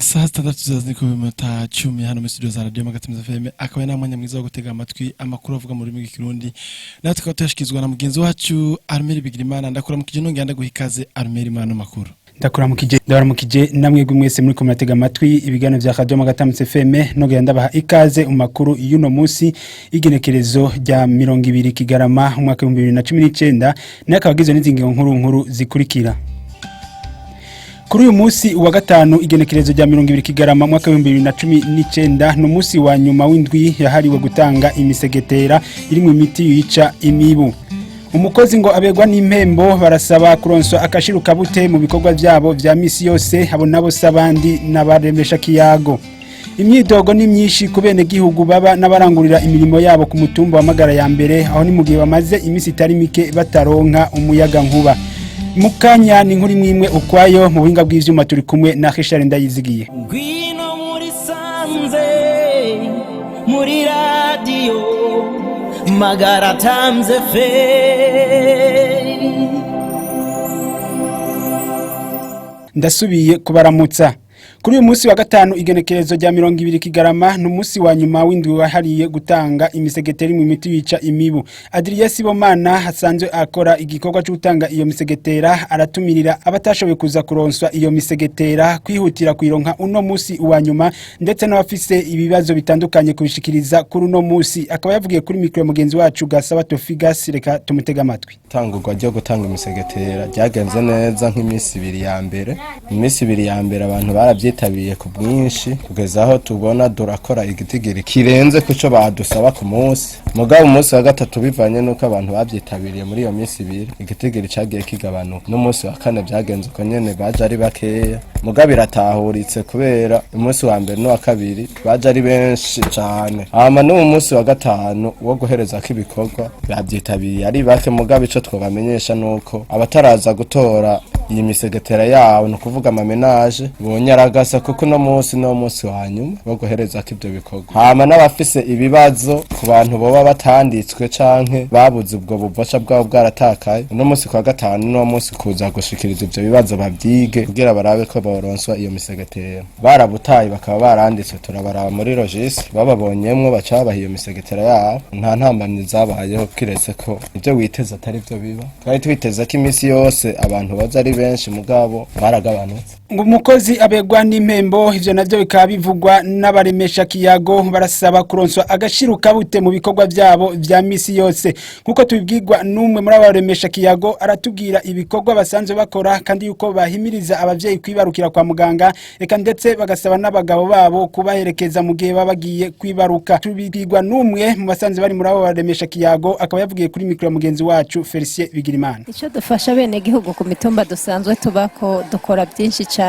Isaha 6:10 hano muri studio za Radio Magatimiza FM, akaba ari mwanya mwiza wo gutega amatwi amakuru avuga mu rurimi rw'Ikirundi, natwe tukaba tuyashyikirizwa na mugenzi wacu Armel Bigirimana. Ndakuramukije, nongera ndaguha ikaze, Armel, Imana makuru. Ndakuramukije, ndabaramukije namwebwe mwese muri muratega amatwi ibiganiro vya Radio Magatamutse FM, nongera ndabaha ikaze mu makuru y'uno munsi, igenekerezo rya 20 Kigarama umwaka 2019, n'akaba agizwe n'izi ngingo nkuru nkuru zikurikira. Kuri uyu munsi wa gatanu, igenekerezo rya 20 Kigarama mwaka 2019, ni umunsi wa nyuma w'indwi yahariwe gutanga imisegetera iri mu miti yica imibu. Umukozi ngo abegwa n'impembo, barasaba kuronswa akashiru kabute mu bikorwa byabo vya misi yose. Abo nabo sabandi n'abaremesha kiyago. Imyidogo ni myinshi ku bene gihugu baba n'abarangurira imirimo yabo ku mutumba wa Magara ya mbere, aho ni mu gihe bamaze iminsi itari mike bataronka umuyaga nkuba. Mukanya ni nkuri mwimwe ukwayo. Mu buhinga bw'ivyuma turi kumwe na Richard Ndayizigiye. Ngwino muri sanze, muri radiyo Magara Times FM. Ndasubiye kubaramutsa. Kuri uyu munsi wa gatanu, igenekerezo rya 20 Kigarama, ni umunsi wa nyuma w'indwi wahariye gutanga imisegeteri mu miti yica imibu. Adrien Sibomana hasanzwe akora igikorwa cyo gutanga iyo misegetera, aratumirira abatashoboye kuza kuronswa iyo misegetera kwihutira kuyironka uno munsi wa nyuma, ndetse n'abafise ibibazo bitandukanye kubishikiriza kuri uno munsi. Akaba yavugiye kuri micro mugenzi wacu Gasaba Tofigas, reka tumutega amatwi. Itangurwa ryo gutanga imisegetera ryagenze neza nk'iminsi 2 ya mbere. Iminsi 2 ya mbere abantu barabyitabiriye ku bwinshi, kugeza aho tubona durakora igitigiri kirenze kuco badusaba ku munsi. Mugabo umunsi wa gatatu, bivanye n'uko abantu babyitabiriye muri iyo minsi 2, igitigiri cagiye kigabanuka. N'umunsi wa kane byagenze uko nyene, baje ari bakeya, mugabo iratahuritse kubera umunsi wa mbere n'uwa kabiri baje ari benshi cane. Hama n'uwo munsi wa gatanu wo guherezako ibikorwa babyitabiriye ari bake, mugabo ico twobamenyesha nuko abataraza gutora iyi misegetera yabo, ni ukuvuga amamenaje, bonyaragasa, kuko uno munsi no munsi wa nyuma wo guherezako ivyo bikorwa. Hama n'abafise ibibazo ku bantu boba batanditswe canke babuze, ubwo buvasha bwabo bwaratakaye, uno munsi kwa gatanu no munsi kuza gushikiriza ivyo bibazo, bavyige kugira barabe ko boronswa iyo misegetera. Barabutaye bakaba baranditswe, turabaraba muri registre, bababonyemwo baca babaha iyo misegetera yabo. Nta ntambamyi zabayeho, kiretse ko ivyo witeze atari vyo biba. Twari twiteze ko iminsi yose abantu baza ari benshi, mugabo baragabanutse. Ngo umukozi abegwa n'impembo, ivyo navyo bikaba bivugwa n'abaremesha kiyago, barasaba kuronswa agashiru kabute mu bikorwa vyabo vya misi yose. Nkuko tubibwirwa n'umwe muri abaremesha kiyago, aratubwira ibikorwa basanzwe bakora, kandi yuko bahimiriza abavyeyi kwibarukira kwa muganga, eka ndetse bagasaba n'abagabo babo kubaherekeza mu gihe baba bagiye kwibaruka. Tubibwirwa n'umwe mu basanzwe bari muri abo baremesha kiyago, akaba yavugiye kuri micro ya mugenzi wacu Felicien Bigirimana. Icyo dufasha bene gihugu ku mitumba dusanzwe tubako, dukora byinshi cyane.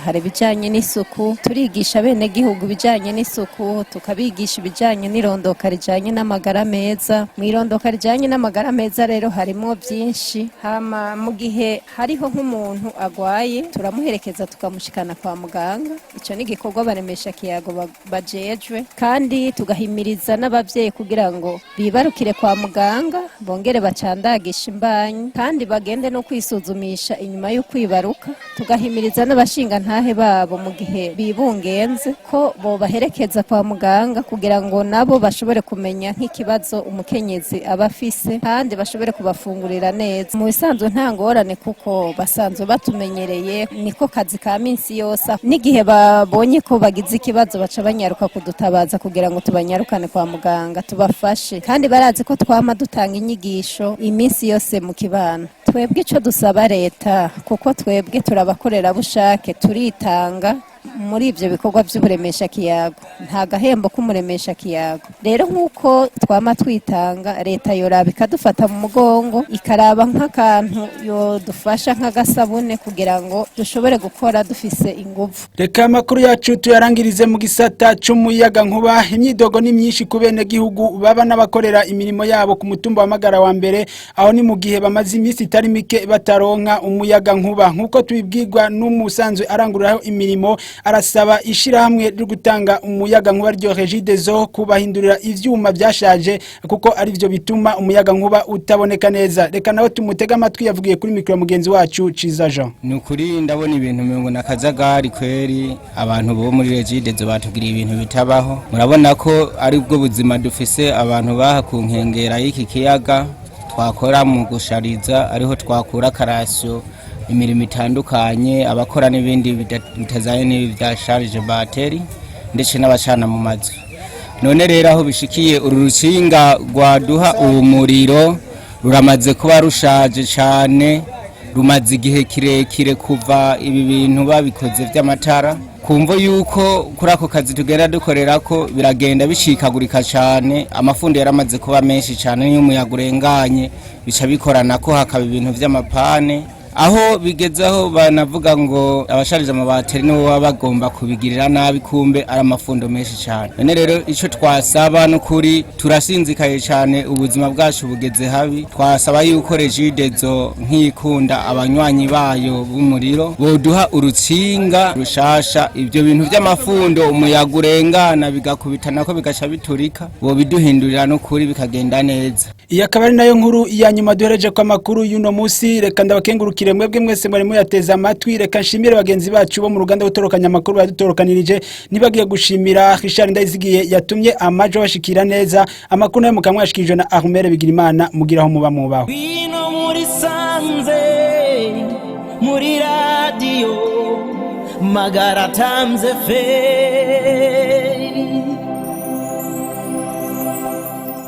Hari ibijyanye n'isuku, turigisha bene gihugu ibijyanye n'isuku, tukabigisha ibijyanye n'irondoka rijyanye n'amagara meza. Mu irondoka rijyanye n'amagara meza rero harimo byinshi. Hama mu gihe hariho nk'umuntu agwaye, turamuherekeza tukamushikana kwa muganga. Icyo ni igikorwa baremesha kiyago bajejwe, kandi tugahimiriza n'ababyeyi kugira ngo bibarukire kwa muganga, bongere bacandagishe imbanyi, kandi bagende no kwisuzumisha inyuma yo kwibaruka. Tugahimiriza n'abashingantahe babo mu gihe bibungenze ko bobaherekeza kwa muganga, kugira ngo nabo bashobore kumenya nk'ikibazo umukenyezi aba afise, kandi bashobore kubafungurira neza. Mu bisanzwe nta ngorane, kuko basanzwe batumenyereye, niko kazi ka minsi yose. N'igihe babonye ko bagize ikibazo, baca banyaruka kudutabaza kugira ngo tubanyarukane kwa muganga tubafashe, kandi barazi ko twama dutanga inyigisho iminsi yose mu kibano. Twebwe ico dusaba leta, kuko twebwe turabakorerabushake, turitanga muri ibyo bikorwa by'uburemesha kiyago, nta gahembo k'umuremesha kiyago. Rero nk'uko twama twitanga, leta yoraba ikadufata mu mugongo, ikaraba nk'akantu yodufasha nk'agasabune, kugira ngo dushobore gukora dufise inguvu. Reka amakuru yacu tuyarangirize mu gisata c'umuyaga nkuba. Imyidogo ni myinshi ku bene gihugu baba n'abakorera imirimo yabo ku mutumba wa Magara wa mbere, aho ni mu gihe bamaze iminsi itari mike bataronka umuyaga nkuba. Nkuko tubibwirwa n'umusanzwe aranguriraho imirimo, Arasaba ishirahamwe ryo gutanga umuyaga nkuba ryo Regideso kubahindurira ivyuma vyashaje, kuko ari byo bituma umuyaga nkuba utaboneka neza. Reka nawe tumutega amatwi, yavugiye kuri micro mugenzi wacu Ciza Jean. Ni ukuri ndabona ibintu mirongo na kajagari kweri. Abantu bo muri Regideso batugiriye ibintu bitabaho. Murabona ko ari bwo buzima dufise, abantu baha ku nkengera y'iki kiyaga twakora mu gushariza, ariho twakura karasiyo, imirimo itandukanye, abakora n'ibindi bitazanye n'ibi bya charge batterie, ndetse n'abacana mu mazu. None rero aho bishikiye, uru rukinga rwaduha uwo muriro ruramaze kuba rushaje cyane, rumaze igihe kirekire kuva ibi bintu babikoze by'amatara, kumvo yuko kuri ako kazi tugenda dukorera ko biragenda bicikagurika cyane. Amafundo yaramaze kuba menshi cyane, niyo umuyaga urenganye bica bikorana ko hakaba ibintu by'amapane. Aho bigezeho banavuga ngo abasharije amabateri nibo baba bagomba kubigirira nabi, kumbe ari amafundo menshi cyane. None rero icyo twasaba n'ukuri, turasinzikaye cyane, ubuzima bwacu bugeze habi. Twasaba yuko Regideso nk'ikunda abanywanyi bayo b'umuriro boduha urutsinga rushasha. Ibyo bintu by'amafundo, umuyaga urengana bigakubita nako bigaca biturika, bobiduhindurira n'ukuri bikagenda neza. Iyi akaba ari nayo nkuru ya nyuma duhereje ko amakuru y'uno munsi. Reka ndabakengurukire mwebwe mwese mwari muyateze amatwi. Reka nshimire bagenzi bacu bo mu ruganda gutorokanya amakuru badutorokanirije. Nibagiye gushimira Richard Ndayizigiye yatumye amajo bashikira neza. Amakuru nayo mukaba mwashikirijwe na Armel Bigirimana. Mugiraho muba mubaho. Ngwino muri sanze, muri radiyo Magara Times FM.